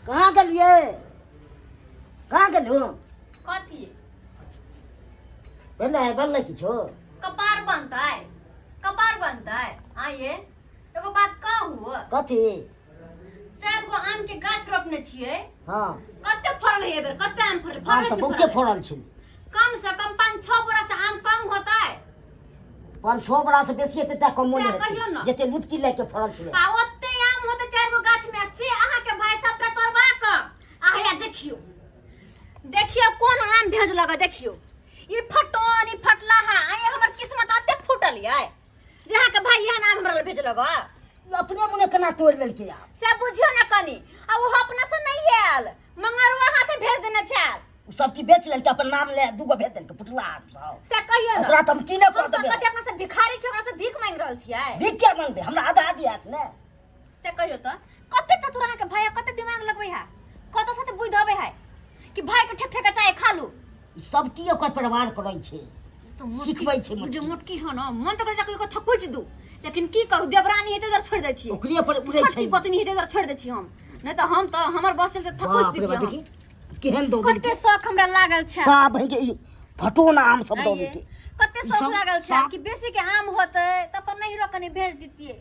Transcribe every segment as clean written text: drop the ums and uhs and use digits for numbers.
कहाँ गेलियै? कहाँ गेलहुँ? कथी? भेलै, बनलै किछो? कपार बनतै, कपार बनतै। आइए एगो बात कहू। कथी? चार गो आम के गाछ रोपने छियै। हाँ। कते फड़ल है एबेर? कते आम फड़ल? आम फड़ल तऽ कि बहुते फड़ल? फड़ल छै। कम से कम 5-6 बोरा से आम कम होतै। 5-6 बोरा से बेसी हेतै, तऽ कमो से नहि कहियौ हेतै ने। जते लुतकी लए के फड़ल छलै। आ ओते आम होतै चार गो गाछ में, से अहाँ के भाई सबटा तोड़बा क आ हैया देखियो, देखियो कोन आम भेजलक। देखियो ई फटन, ई फटलाहा। आइ हमर किस्मत अते फूटल यै जे अहाँ के भाई एहन आम हमरा लए भेजलक। अपने मुने केना तोड़ि लेलकै आब? से बुझियो ने कनी। आ ओहो अपना से नहीं आयल, मंगरुआ हाथे भेज देने छल। ओ सब की बेच लेलकै, अपन नाम ले दूगो भेज देलकै पुटुआ आम सब। से कहियो ने। ओकरा तऽ हम की नहि कऽ हम तऽ देबै। कते अपना से भिखारी छी, ओकरा से भीख मांगि रहल छियै। भीख किया मांगबै? हमरा आधा आधी आयत ने। से कहियो तऽ कते चतुर अहाँके भैया, कते दिमाग लगबै है, कतऽ से तऽ बुझि अबै है कि भाई के ठेक ठेक चाय खा लू। ई सब की ओकर परिवार करै छै, सिखबै छै। जे मोटकी हो न, मन तऽ करै छै कि थकुच दू, लेकिन की करू, देवरानी हेतै तऽ छोड़ि दै छियै। ओकरे पर उड़ै छै। छोटकी गोतनी हेतै तऽ छोड़ि दै छियै हम, नहि तऽ हम तऽ हमर बस चलतै थकुच बाप रे दितियै बाप, हम। देखी केहन दऽ कते देलकै। शौक हमरा लागल छै। साफ है के ई फटोन आम सब दऽ आइये, देलकै। कते ई शौक सब लागल छै साफ कि बेसी के आम होतै तऽ अपन नैहरो कनि भेज दितियै,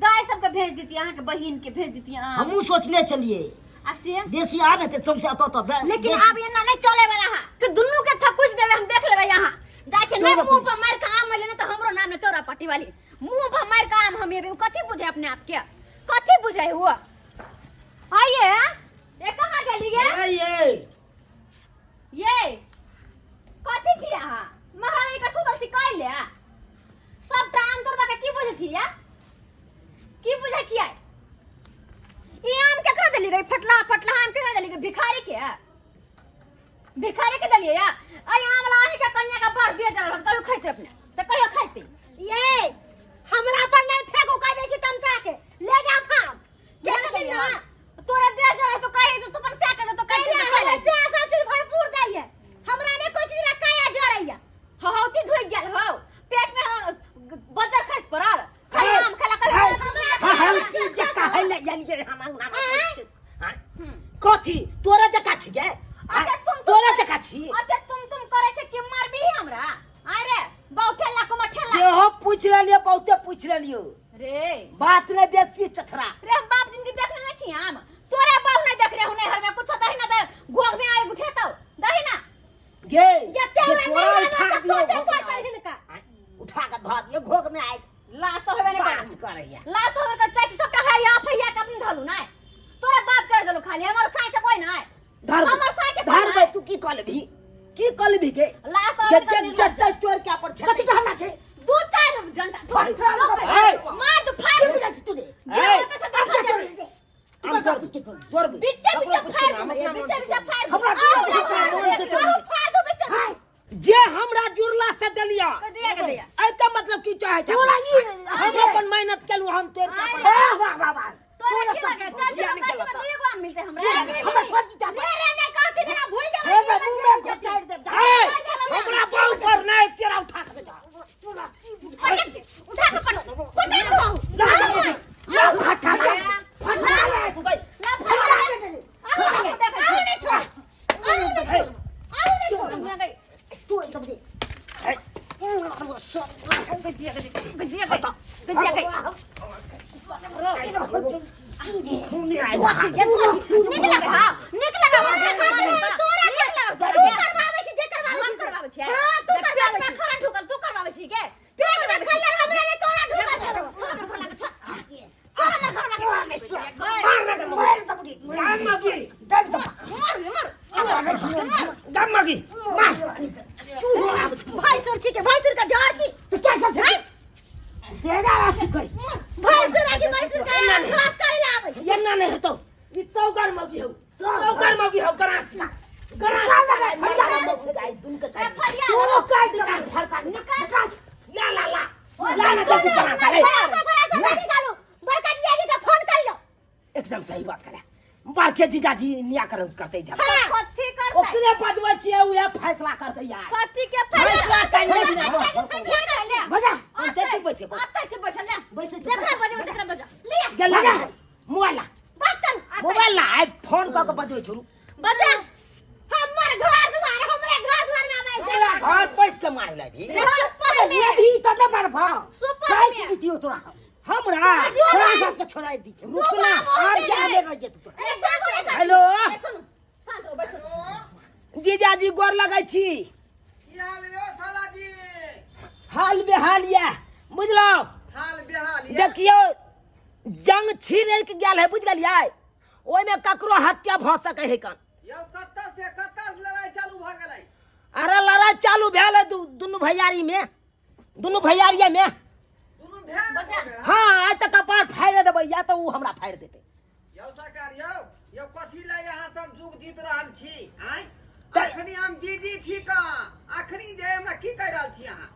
दाइ सबके भेज दितियै, अहाँके बहिन के भेज दितियै आम। हमहूँ सोचने छलियै आ से बेसी आब हेतै सौंसे एतऽ तऽ लेकिन आब एना नहि चले वाला है कि दुनू के थकुच देबै हम, देख लेबै। यहाँ जाइ छै नहि चौरा मुंह पर मारि के आम एलै ने तऽ हमरो नाम ने चौरा पट्टी वाली। मुंह पर मारि के आम हम एबै। ओ कथी बुझे अपने आप के, कथी बुझे हुआ? आइए, ये कहाँ गेली गे? ये ये कथी छी अहाँ महारानी के सुतल छी कैले? सबटा आम तोड़बा के की बुझै छी या की बुझै छियै? ई आम केकरा देली गई? फटला फटला आम केकरा देली गई? भिखारी के, भिखारी के देलियै या। अई आम ला अहीं के कन्या के बड़ दिए जा रहल, कहियो खैते अपने से, कहियो खैते। ये हमरा पर नहीं फेंकू, कह दै छी तमसा के ले जाओ थाम। केना देलियै ना तोरा देह जरा तो कहे तो अपन से के तो कहे कैला हमरा से सब चीज भरपूर दैया, हमरा ने कोई चीज रखाया जरैया। हो हो ती ढुक गेल हो पेट में, हो बजर खस पड़ल। खाली आम खेला कल। हम की जका है ले यानी के हम अंगना में कथी तोरा जका छी गे? अच्छा तुम तोरा जका छी। अच्छा तुम करे छै कि मारबी हमरा? अरे बहु ठेला को ठेला सेहो पूछ लेलियो, बहुते पूछ लेलियो। रे बात नहीं बेसी चथरा रे। हम बाप दिन के देखने नहीं छी आम, तोरा बाप नहीं देख रहे हो नहीं हर में कुछ दही ना दे घोग में आए उठे तो दही ना गे जते जे हमरा तोरा नहीं उठा आवे दियो सोचे घोघ में पड़तै आए। हिनका। उठा के धऽ दियो घोघ में आए। लाश तो होबे नहीं बात करे करैया। लाश तो होबे कर चाची सबटा है या फैया के अपने धलू ना, तोरा बाप कर देलू खाली, हमर साय के कोई ना। धर हमर साय के धर कोई बे, तू की कह लेबही, की कह लेबही गे? लाश तो जे होबे कर जे जते तोड़ के अपन कथी कहना छै? दू चार डंडा फाड़, मार दू, फाड़ की दू। बुझै छी तू रे? जे होतै से देखा जेतै। तू कथी पूछ के तोड़ दे? बिच्चे ककरो बिच्चे पूछ के फाड़ ना, हम दू, अपना मन बिच्चे से बिच्चे तोड़। फाड़ दू। हमरा आउ, जुड़ला से आउ, मन से तोड़। आउ, फाड़ दू बिच्चे। जे हमरा जुड़ला से देलिया के दिया, के दिया। एहि मतलब की चाहे छै? तोरा ई हम अपन मेहनत केलहुँ, हम तोड़ के अपन वाह वाह वाह वाह। तोरा की लगे? चल चल गाछ में दुइए गो आम मिलतै हमरा। हमरा छोड़ दी। रे रे नहीं कहती ना, भूल जाबै। हे रे, मुँह में घोचाड़ि देब जा। ए, हमरा बाहु पर नहि चेरा उठा के जा। उठा के पटक पटक दो। ला फटा ला, फटा ला तू गई। ला फटा आउ नहीं देखै छी। आउ नहीं छोड़, आउ नहीं छोड़, आउ नहीं छोड़ मुँह गई। तू एकदम दे। गजिया गजिया गजिया गजिया गई। नीक लगे, हां नीक लगे। तोरा नीक लगे। तू करवाबै छी जे करवाबै हम छी। करवाबै छी? हां, तू करवाबै पेट में छी। खला ढुकल तू करवाबै छी के? पेट में खल्लर हमरा नहीं, तोरा ढुकल छौ। छोड़ हमर घर लागे, छोड़ छोड़ हमर घर लागे। मार दे बुढ़ी। गाम मगी। दे दे। मर मर। गाम मगी मार। भाई सर छी के भाई सर का जहर छी। तू क्या सोच रही तेरा राशि करै छी? भाई सर आगे भाई सर का क्लास करे ला आबै। एना नहि हेतौ, ई तौगर मगी हौ, तौगर मगी हौ। गरासी गरासी। फरिया दे गाय दुन के ए, फरिया। तोरो काट दे फरसा निकाल। ला ला ला ला ना जल्दी गरासा ले। फरासा फरासा नहीं निकालो, बड़का जीजाजी का फोन करियो। एकदम सही बात करे बड़के जीजाजी, निया कर करते झगड़ा। कथी करतै? ओकरे बजबै छियै, उहे फैसला करतै यार। कथी के फैसला फैसला? करियै। ले बजा। हम चलते बैसे अत्ते छै बैठल, ले। बैसे छै। जकरा बजेबै तकरा बजा लिया। गेला मोबाइल ला। बात कर। मोबाइल ना आइ फोन कऽ के बजबै छोड़ू। बजा हमर घर दुआर, हमरे घर दुआर में आबै हमरा घर पैस के मारे ला भी। सुपर में। ये भी त न मारबा। सुपर काटि में। दितियो तोरा। हमरा छोड़ा साथ के छोड़ाइ दी। रुकना आर के आगे रह जेतौ तोरा। अरे सामने कर। हेलो। ए, सुनू, शांत रहो, बैठू। जीजाजी गोर लगै छी। की हाल यो साला जी? हाल बेहाल ये बुझलौ। हाल बेहाल ये। देखियौ जंग छिड़क गेल है बुझ गेलियै, ओहिमे ककरो हत्या भऽ सकै है कन। यौ कतऽ से कतऽ से लड़ाई चालू भऽ गेलै? अरे लड़ाई चालू भेल है दुनू भैयारी में, दुनू भैयारिये में। दुनू भेल भऽ गेल। हाँ आइ तऽ कपार फाड़ि देबै या तऽ ओ हमरा फाड़ि देतै। यौ सरकार यौ, यौ कथी लए अहाँ सब जुग जीत रहल छी आँय? अखनी हम बिजी छी का, अखनी जे हमरा की कहि रहल छी अहाँ?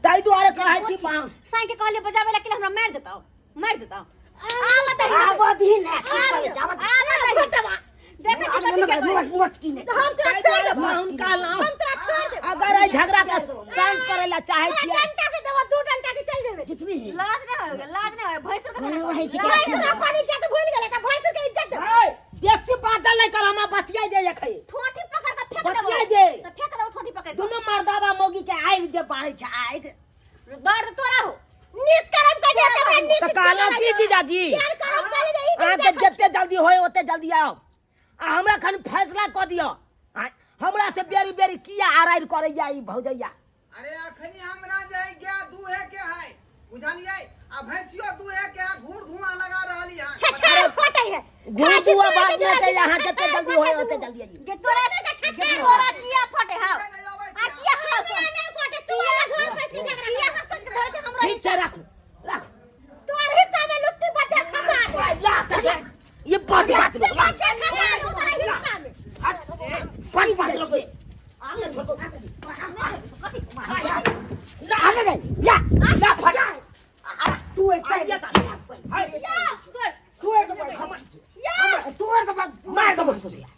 ताहि दुआरे कहै छी पाहुन। साईं के कहलिए बजाबै ला के हमरा मारि देतौ, मारि देतौ। आब दही। आब दही ने, की करै छै? आब आब दही। देखै छी कथी के कहै। मोटकी ने। हम तोरा छोड़ देबौ। पाहुन कहलहुँ हम तोरा छोड़ देबौ। अगर एहि झगड़ा के शांत करै ला चाहै छियै। डंटा से देबो, दू डंटा के चल जेबे। जितबी। लाज नहि होय, लाज नहि होय, भैंसुर के नहि होइ छै। भैंसुर अपन इज्जत भूल गेलै त भैंसुर के इज्जत देबो। है, बेसी बाजल नहि कर, हमरा बतियाइ दे एखन। ठोठी पकड़ के फेंक देबो। बतियाइ दे। तऽ फेंक देबो ठोठी पकड़ के। दुनू मर्दाबा मौगी के आगि जे बारै छै आगि। बड़ तोरा हो। नीक करम के दे हमरा नीक। तऽ कहलहुँ की जीजाजी, प्यार करम के दे ई। अहाँके जते जल्दी होय ओते जल्दी आउ आ हमरा खाली फैसला कऽ दिअ। आँय, हमरा से बेरी बेरी किया आरारि करैया ई भौजैया? अरे अखनी हमरा जे है गाय दूहे के है बुझलियै, आ भैंसियो दूहे के है, घूर धुआं लगा रहली है। छछार फटै है। घूर धुआं बाद में हेतै, अहाँ जते जल्दी होय ओते जल्दी आइयौ। गे तोरा, गे तोरा किया फटे हौ? आ किया हंस? हमरा नहि फटे, तू वाला घर पैस के झगड़ा किया हंस के धरे छै हमरा? ठीक छै, राखू राखू। तोर हिस्सा में लुत्ती बच्चा खसा दे। ओए, ला तऽ ये बड़ बात लोग ला। बच्चा खसा दे तोरा हिस्सा में। हट, बड़ बात लोग ला आगे गई या ला फट। तू एक या या तोर तू एक या तू एक मार दबो सुधिया,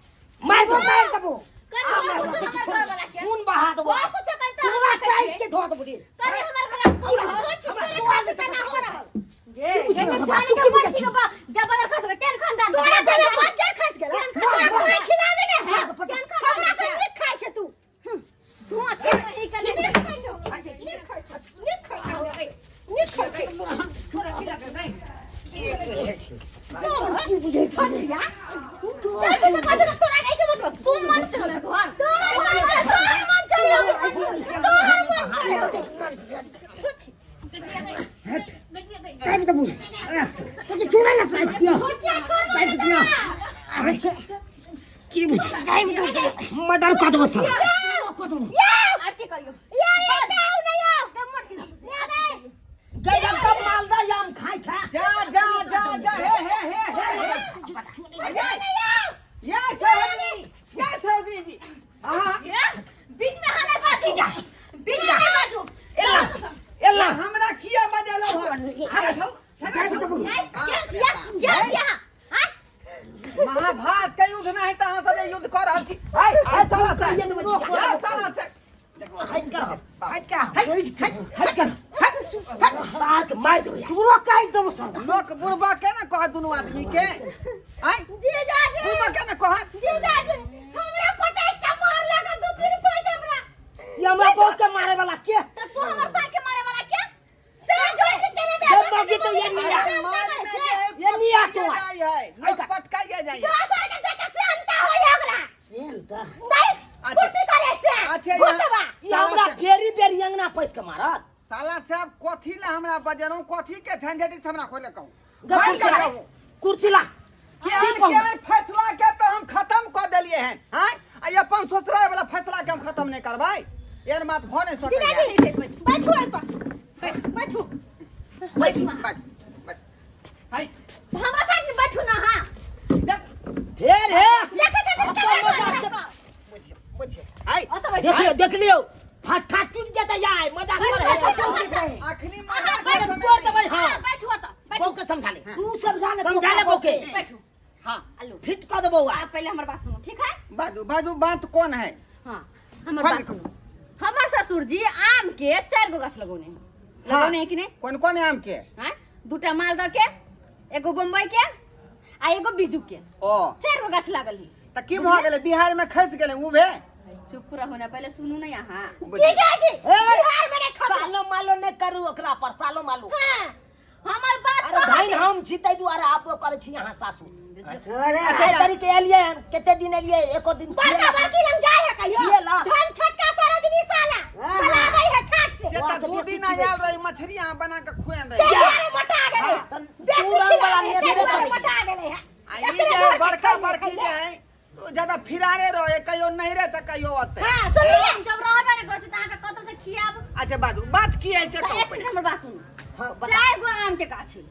मार दबो, मार दबो। कनी और कुछ हमर घर वाला के खून बहा दबो। और कुछ करता तोरा हमरा काट के धो दबो रे। कनी हमर घर कुछ कुछ तोरे खातिर ना हो रहल। गे गे जाने के बड़ की बा जबर खस केन खानदान तोरा देवे बच्चा खस गेल। तोरा कोई खिलावे ने है। केन खानदान? हमरा से नीक खाइ छै तू। तू अच्छे कहीं के नीक खाइ छौ, नीक खाइ छौ, नीक खाइ छौ, नीक खाइ छौ। की बुझै छी? हचिया तोरा के कहै छै तोरा के मतलब तू मन चल तोहर तोहर मन तोहर मन चल, तोहर मन करे। टाइम दबो तो चुड़ा ना साइड दियो। हचिया छोड़ साइड दियो। अच्छा की बुझ टाइम दबो। मर्डर कऽ देबो साला। या आब की करियो? या या आओ नहीं आओ या नहीं। गई जब मालदा आम खाइ छै। जा जा जा जा, हे हे हे हे हे। ये सहोदरी, ये सहोदरी जी, अहाँ बीच में हाले बाजू, बीच में हाले बाजू। एला एला हमरा किया बजेलौ हन? क्या छिया, क्या छिया? हां महाभारत के युद्ध नहि तऽ अहाँ सब जे युद्ध कऽ रहल छी। ऐ ऐ साला से, ऐ साला से हट कर, हट कर, हट कर, सार के मार देबो। तोरा काट दबो सर। लोक बुढ़बा के ने कहत दुनू आदमी के? आँय, जीजाजी, बुढ़बा के ने कहत? जीजाजी हमरा पटैक के मार लगा दू तीन पैक हमरा। ये हमरा बहुत के मारे वाला के? तो तू हमर साथ के मारे वाला क्या? से जो जीत के ना दे। जब मौगी तो ये नहीं आ। मार में जे है, ये नहीं आ तो। पटकाइए जाइ है, लोक पटकाइए जाइ है। दोसर के देख के सेहनता होय ओकरा। सेहनता नहीं फुर्ती करे से। अच्छा, यहाँ- घुटवा। ये हमरा बेरी बेरी अंगना पैस के मारत। साला साहब कथी ला हमरा बजेलौं, कथी के झंझटि से हमरा खोले कहू? गे खोलि कुर्सी के ला, कहू। कुर्सी ला। केहन की कहू? केहन फैसला के तऽ हम खत्म कऽ देलियै हन, आँय? आ ई अपन ससुराल वाला फैसला के हम खत्म नहि करबै, एहन बात भऽ नहि सकैए। जीजाजी बैठू एहि पर, बैठू। बैठ बैठ बैठ। हाय। हमरा साइड में बैठू ना। हां देख। फेर हे देखे छथिन केना बाजै। बुझियौ बुझियौ, हाय। ओतऽ बैठू। देखियौ देख लियौ, फट्ठा टूट जेतै यार, मजाक कर है। अखनी मजाक के अरे समय तोड़ नहि। देबै। हां हां बैठू ओतऽ, बैठू। बहू के समझा ले। तू समझा ले। समझा ले बहू के। बैठू। हाँ आलू फिट कऽ देबौ। आप पहले हमर बात सुनू, ठीक है? बाजू बाजू, बात कौन है? हाँ हमर खोल बात लिखो। सुनू। हमर ससुर जी आम के 4 गो गाछ लगौने हैं। हाँ। लगौने हैं कि नहीं? कौन कौन आम के? हाँ, दूटा मालदह के, एगो बम्बई के आ एगो बीजू के। ओ 4 गो गाछ लागल है। तऽ की भऽ गेलै, बिहार में खसि गेलै उ भे? चुप रहू ना, पहले सुनू ना यहाँ। जीजाजी बिहार में नहीं खसले। सालो मालो नहि करू ओकरा पर, सालो मालो। हाँ। हमर बात अरे धन हम छी ताहि दुआरे आबो करै छी अहाँ सासु। अरे अच्छा तरीके एलियै हन, कते दिन एलियै, एको दिन बड़का बड़की लंग जाय है कहियो। खिएला। धन छोटका सरोजनी साला हाँ। चलाबै है ठाट से। से वहाँ तऽ से 2 बेसी दिन खिबै आयल रही, मछली अहाँ बना के खुएन ते रही। दुआरे मोटा गेलै। हाँ। बेसी दू रंग वाला खिलाबै है, ते नेबो दुआरे करै छै। मोटा गेलै है। आ ई एकरे जे है दुआरे बड़का खैले, बड़की खैले। जे है तो ज्यादा फिरारे रहे, कहियो नहीं रहे तऽ कहियो अतै। हाँ, सुनलियै? हम जब रहबे ने घर से तऽ अहाँके कतौ से खियाब। अच्छा बाजू, बात की है से तऽ कहू एक पहिले। मिनट हमर बात सुनू। हाँ, बता। 4 गो आम के गाछ है,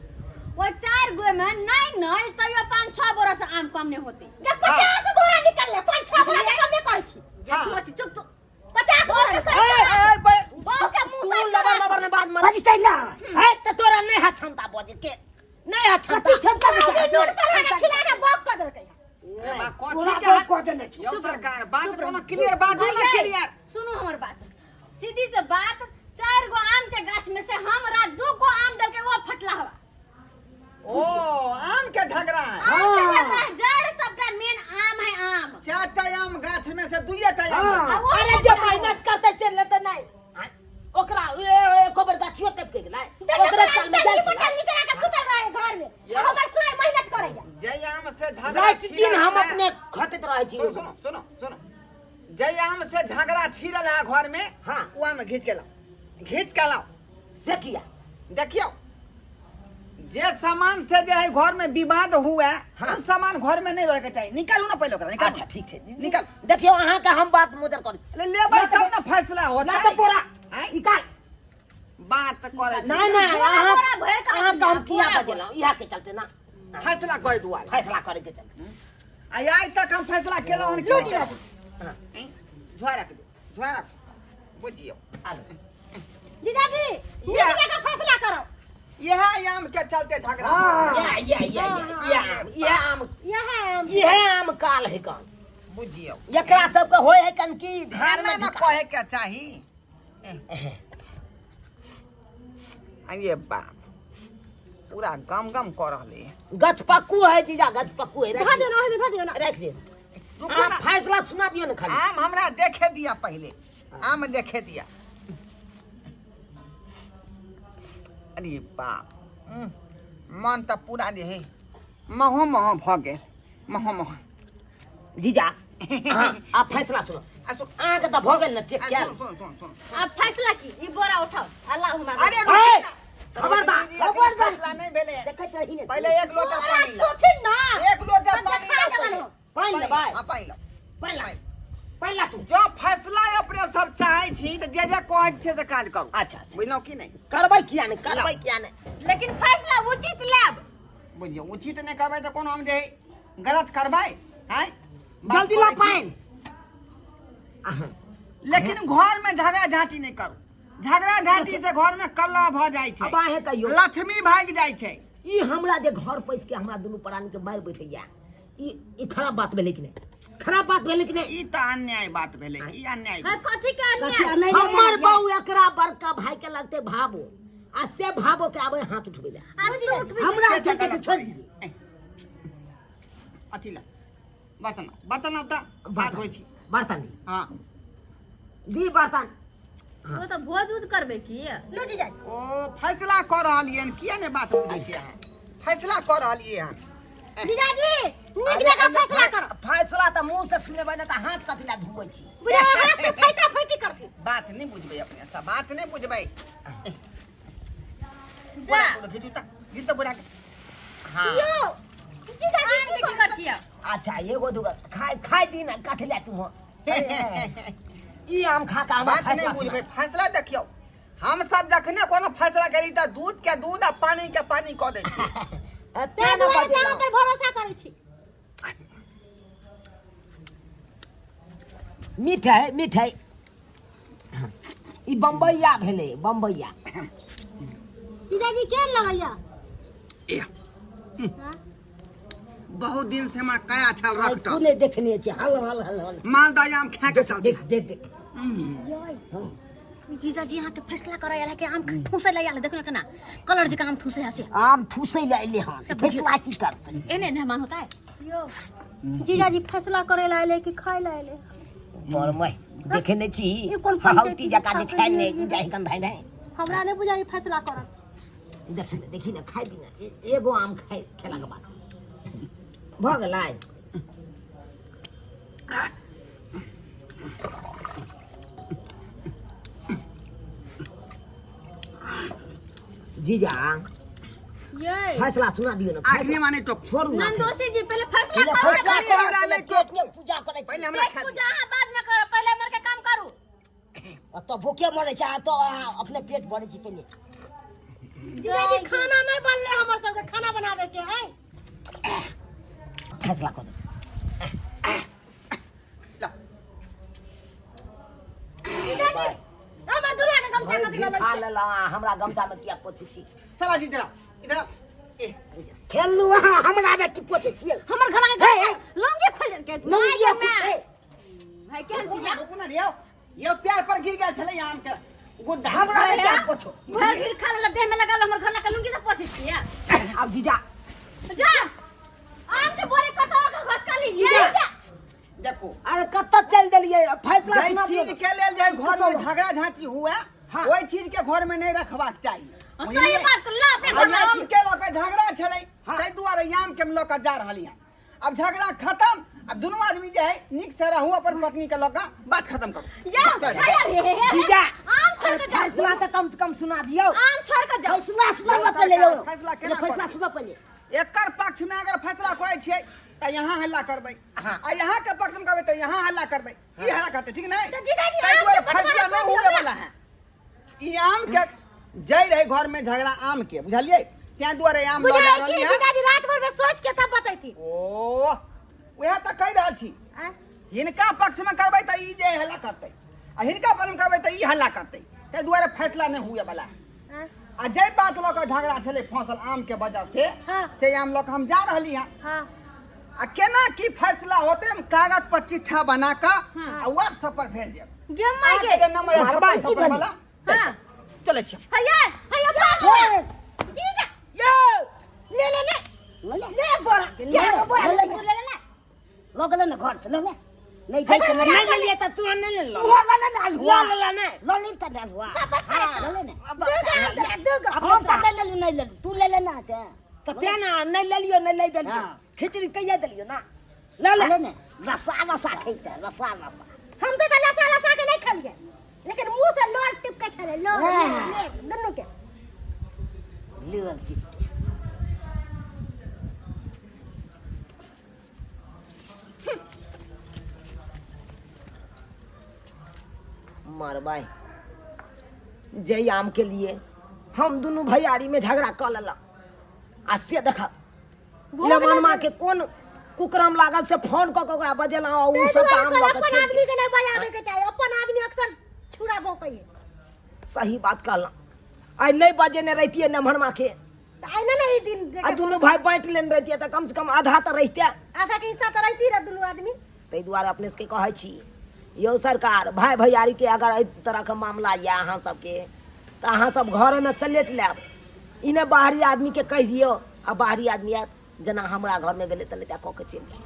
ओहि 4 गो में नहीं नहीं तैयो 5-6 बोरा से आम कम नहीं होते। जब 50 बोरा निकलले, 5-6 बोरा के कमे कहै छी। हाँ। चुप चुप तू। 50 बोरा के ए, ए, बहू के मुंह तू से लबर लबर में बात मत। बजतै ना। है तऽ तोरा नहीं है क्षमता बजे के, नहीं है क्षमता। कथी क्षमता बाबूजी बचा? नून पर के खिला के बौक कर देलकै। ए, बा, कथी तोरा के बौक कऽ देने छौ। यौ सरकार, बात चुप कोनो रहू। क्लियर बाजू ना, भैया, क्लियर। सुनू हमर बात, सीधी से बात। 4 गो आम के गाछ में से हमरा 2 गो आम देलकै, वो फटला हवा। ओ आम के झगड़ा है। आम के झगड़ा है, जड़ सबटा मेन आम है आम। 4 टा आम गाछ में से 2 टा आम। हाँ। आ वो अरे जे मेहनत करते से लेते नहीं। ओकरा एको बेर गाछियो टपके गेलै, ओकरे साल में जाइ छै। टंगी चला के सुतल रहे घर में, आ हमर साय मेहनत करैया। जय आम से झगड़ा राति दिन छिड़ल हम है। अपने खटैत रहै छी। सुनो सुनो सुनो सुनो, जय आम से झगड़ा छिड़ल है घर में। हाँ। ओ आम घीच के लाओ, घीच के लाओ। से किया? देखियो जे सामान से जे है घर में विवाद हुआ, हाँ। उस सामान घर में नहीं रहे के चाहिए। निकालू ना पहले ओकरा, निकालू। अच्छा ठीक छै, निकाल। देखियो अहाँ के हम बात मुदर करी। ले लेबै तब ना फैसला होतै। ना तऽ बोरा आँय? निकाल। बात करै छी। नहीं नहीं, बोरा, अहाँ बोरा भरि कऽ अहाँ रखियौ, के हम किया बोरा, बजेलहुँ, इएह के चलते ना फैसला करे दुआरे, फैसला करे के चलते। आ आइ तक हम फैसला केलहुँ हन कि नहि केलहुँ? हाँ। झुआ रख दो, झुआ रख, बुझियौ। आलू। जीजाजी नीक जकाँ फैसला करो। इएह आम के चलते झगड़ा। हाँ। या या या या आम, या आम, यह आम, इहे आम काल है कन। बुझियौ, एकरा सबके होय है कन की घर एना में न कहे के चाही। अरे बाप, पूरा गम गम कऽ रहलै है। गछपक्कू है जीजा, गछपक्कू है। धऽ दियौ ना, ओहिमे धऽ दियौ ना। राखि दियौ। रुकू अहाँ ना, फैसला सुना दियौ ने खाली। आम हमरा देखे दिया पहिले, आम देखे दिया। अरे बाप, मन तऽ पूरा जे है महो महो भऽ गेल, महो महो। जीजा अहाँ आब फैसला सुनो। आ सुन, अहाँके तऽ भऽ गेल ने चेक आ कयल। सुन सुन सुन सुन। आब फैसला की, ई बोरा उठाओ अल्लाह हमरा। अरे ए, रुकू ना। खबरदार, सरोजनी जी, अखनी खबरदार। फैसला नहीं भेलै। देखैत रही ने। पहिले एक लोटा बोरा पानी लाओ। छूथिन ना। एक लोटा तब पानी देखा लाओ देबनि। पहिले। पानि लेबै? हाँ, पानि लाओ। पानि ला, पानि ला तू। जो फैसला अपने सब चाहे छी तऽ जे जे कहै छै से काज करू। अच्छा अच्छा, बुझलहुँ कि नहि? करबै किया नहि, करबै किया नहि, लेकिन फैसला उचित लेब। बुझियौ, उचित नहि करबै तऽ कोनो हम जे गलत करबै आँय? बात जल्दी ला करै छी। पानि। अहाँ लेकिन घर में झगड़ा झांटी नहि करू। झगड़ा झांटी से घर में कलह भऽ जाइ छै, अब अहें कहियौ, लक्ष्मी भागि जाइ छै। ई हमरा जे घर पैस के हमरा दुनू प्राणी के मारि बैठैया, ई ई खराब बात भेलै कि नहि? खराब बात भेलै कि नहि? ई तऽ अन्याय बात भेलै, ई अन्याय। हाँ, कथी के कथी अन्याय? अन्याय? हमर बहू एकरा बड़का भाई के लगते भाबो, आ से भाबो के आबे हाथ उठबै ले। आ तू उठबी। हमरा से तऽ चलते तऽ गलत छोड़ि दियै। अथी ला, बर्तन लाउ, बर्तन लाउ तऽ हाथ धोइ छी। बर्तन दी। हाँ दी बर्तन। तो तऽ भोज उज करबै की? लू जीजाजी। ओ फैसला कऽ रहलियै हन, किया नहि बात बुझै छियै अहाँ? फैसला कऽ रहलियै हन। जीजाजी नीक जकाँ फैसला करो। फैसला तऽ मुंह से सुनेबै ने तऽ हाथ कथी लए धुमै छी? बुझा हाथ से फैटा फैटी करथिन। बात नहि बुझबै अपने सब, बात नहि बुझबै। जा। बोरा के घीचू तऽ, घीच तऽ बोरा के। हाँ। यौ जीजाजी आम की के की करै कर छियै? अच्छा एगो दूगो खाय खाय दी ना, कथी लए तू हो? ई आम खा के हमरा बात नहीं फैसला बुझबै। फैसला देखियौ, हम सब जखने कोनो फैसला करी तऽ दूध के दूध आ पानी के पानी कऽ दै छियै। सुना। ताहि तें न दुआरे तऽ बजेलहुँ। अहाँ पर भरोसा करै छी। मिठाई मिठाई, ई बम्बैया भेलै, बम्बैया। जीजाजी केहन लगैया? बहुत दिन से हमरा कया छल आइ रखटल। कुने देखने छी, हल हल हल हल। मालदह आम खा के चल। देख देख देख। जीजाजी अहाँके फैसला करय आयल है कि आम ठूसै लए आयल है? देखो ने केना कलर जकाँ आम ठूसै है से। आम ठूसै लए अयलै हन। सब बुझियौ। फैसला की करतै? एहने मेहमान होता है। यौ जीजाजी, फैसला करे ला अयलै कि खाय ला अयलै? मरमय देखे नहि छी? ई कोन हौती पंचायती जकाँ जे खा खाइ के नहि लिए? जाइ गंधाइ नहि। हमरा नहि बुझाइ फैसला करत। देखी ने, देखी ने, खाइ दी ने। एगो आम खाइ खेलाके बाद भऽ गेलै। जीजा, ये फैसला सुना दियौ ने। आखिरी माने टोक। छोड़ू ना। नंदोसी जी, पहले फैसला पहिले करू। फैसला पहिले करू, हमरा पहिले नहि टोकू। पेट के पूजा करै छी। पहिले हमरा पेट खा दिअ। पूजा अहाँ बाद में करू, पहले मर के काम करू। ओतऽ भूखे मरै छै आ तऽ अहाँ अपने पेट भरै छी पहिले। जीजाजी, खाना नहीं बनले, हमर सबके खाना बनावे के है। फैसला कऽ दै। ला। जीजाजी, हमर दूल्हा के गमछा कथी लऽ लै खा छियै? लेला, हमरा गमछा में किया पोछै छी? साला जी, इधर आओ, इधर आओ। ए, खेलू अहाँ, हमरा में की पोछै छियै? हमर घर के घर लंगी खोल के लुंगी माय भाई केहन रुकू छी? ना, रुकू ना, यौ यौ, प्यार पर गिर गेल छलै आम के गुद्दा। हमरा में किया पोछो? भर भीड़ खा लेला, देह में लगा हमर घर के लुंगी से पोछै छियै। आब जीजा। जा, आम के बोरे कतौ के घसका लीजिए जा। देखो। अरे कतऽ चलि देलियै? फैसला जाहि सुना दियौ। चीज के लेल जे घर में झगड़ा झांटी हुए, हाँ। ओहि चीज के घर में नहीं रखबाक चाही। सही बात कर ला अपने घर में। आम के लऽ के झगड़ा छलै, हाँ। ताहि दुआरे आम के लऽ के जा रहली हन। अब झगड़ा खत्म, अब दुनू आदमी जे है नीक से रहू, अपन पत्नी के लऽ के बात खत्म करू। जा भैया रे हे हे। जीजा, आम छोड़ के जाओ। फैसला तऽ कम से कम सुना दियौ। आम छोड़ के जाओ। फैसला सुना पहिले यौ। फैसला केना फैसला करबै? सुना पहिले। एकर पक्ष में अगर फैसला करै छियै तऽ यहाँ हल्ला करबै, हाँ। आ यहाँ के पक्ष में करबै तऽ यहाँ हल्ला करबै। ई हल्ला करतै, ठीक नहीं? तऽ जीजाजी, ताहि आम दुआरे के बंटवारा फैसला कऽ नहीं दियौ हुए ने। वाला है। ई आम के जय रहे घर में झगड़ा आम के, बुझलियै? तें दुआरे आम लऽ जा बुझाइ रहली कि हन। जीजाजी रात भर में सोच के तब बतैती। ओ उएह तऽ कहि रहल छी। आँय? हिनका पक्ष में करबै तऽ ई जे हल्ला करतै, आ हिनका पक्ष में करबै तऽ ई हल्ला करतै, ताहि दुआरे फैसला नहि हुए वाला है। आँय? आ जे बात लऽ कऽ झगड़ा छलै फसल आम के वजह से, हाँ। से आम लऽ कऽ हम जा रहली हन। हाँ। आ केना की फैसला होतै, हम कागज पर चिट्ठा बना कऽ आ व्हाट्सएप पर भेज देब। गे माय अहाँके गे। जे नंबर है मारबा 56 की 56 भेलै? वाला। हाँ। चलै छी। हैया हैया, भाग जा जीजा। यौ। ले ले ले। ले ले। ले बोरा। ले, बोरा। ले, ले। ले ले ले। लऽ गेलै ने घर से, लऽ ले। नहि जाइ छै। नहि लेलियै तऽ तू नहि लेलऽ। उहो लऽ ले ने अल्हुआ। लऽ लेलऽ नहि। लऽ ले तऽ अल्हुआ। लऽ ले ने। दूगो। हम तऽ नहि लेलहुँ, नहि लेलहुँ, तू ले ले ने तऽ। तऽ तें ने नहि लेलियो, नहि लै देलियो। हाँ। खिचड़ी कहिया देलियो ना? लऽ ले। ले ने, रसा रसा खैते, रसा रसा। हम तो लसा लसा के नहीं खलिए, लेकिन मुंह से लोर टिपके छले, लोर। हाँ। ले दुनू के लेवल चिपके। मरबै जै आम के लिए हम दुनू भैयारी में झगड़ा कऽ लेलक, आ से देख लमनमा के कोन कुकरम लागल से फोन कऽ के ओकरा बजेलहुँ आ ओ ताहि सब दुआरे आम कहल लऽ कऽ अपन चलि आदमी के नहीं बजावे के चाही, अपन आदमी अक्सर छुरा भोंकै है। गेल। सही बात कहलहुँ, आइ नहि बजेने रहितियै नमहरमा के तऽ आइ नहि ने ई दिन आ देखे। दुनू भाय बाँटि लेने रहितियै तऽ कम से कम आधा तऽ रहिते, आधा के हिस्सा तऽ रहिती रह दुनू आदमी। ताहि दुआरे अपने सबके कहै छी यौ सरकार, भाय भैयारीके अगर एहि तरहके मामला यऽ अहाँ सबके, तऽ अहाँ सब घरेमे सलेट लेब, ई नहि बाहरी आदमीके कहि दियौ आ बाहरी आदमी आयत, जेना हमरा घरमे भेलै, तेनाहिते कऽ के चलि जायत।